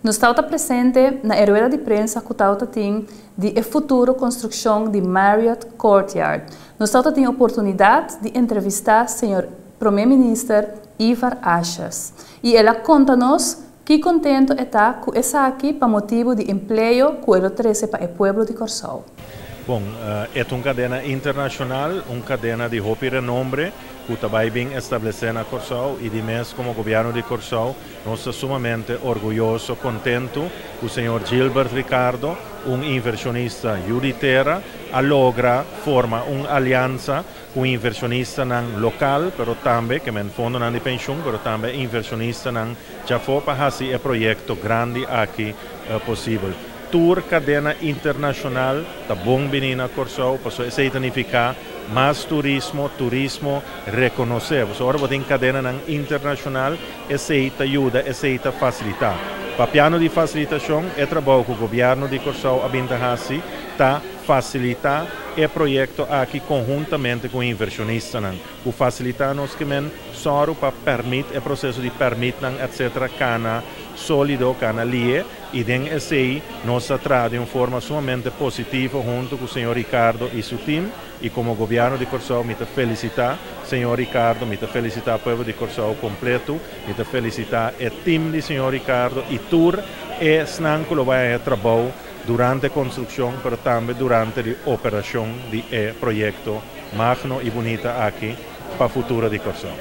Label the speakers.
Speaker 1: Nos tabata presente na e rueda di prensa ku tabata tin di e futuro konstrukshon di Marriott Courtyard. Nos tabata tin oportunidat di entrevistá señor Promé Minister Ivar Asjes i el a konta nos ki kontentu e ta ku esaki pa motibu di empleo ku e lo trese pa e pueblo di Kòrsou.
Speaker 2: Bon, e ta un kadena internashonal, un kadena di hopi renombre ku ta bai bin establesé na Kòrsou i di mes komo Gobièrnu di Kòrsou nos ta sumamente orguyoso, kontentu ku señor Gilbert Ricardo, un invershonista yu di tera, a logra forma un aliansa ku invershonistanan lokal, pero tambe, ke men fondonan di penshun, pero tambe invershonistanan djafó pa hasi e proyekto grandi aki posibel. Tur kadena internashonal ta bon bini na Kòrsou, pasobra esei ta nifiká mas turismo, turismo rekonosé. Pasobra ora bo tin kadenanan internashonal, esei ta yuda, esei ta fasilitá. Papiando di fasilitashon, e trabou ku gobièrnu di Kòrsou a bin ta hasi ta fasilitá e proyekto aki konhuntamente ku invershonistanan. Ku fasilitá nos ke men sòru pa pèrmit, e proseso di pèrmitnan etsetera kana sólido, kana lihe. I den esei nos a traha den un forma sumamente positivo huntu ku señor Ricardo i su tim. I komo Gobièrnu di Kòrsou mi ta felisitá señor Ricardo, mi ta felisitá pueblo di Kòrsou kompletu, mi ta felisitá e tim di señor Ricardo i tur esnan ku lo bai haña trabou durante e konstrukshon pero tambe durante di operashon di e proyekto magno i bunita aki pa futuro di Kòrsou.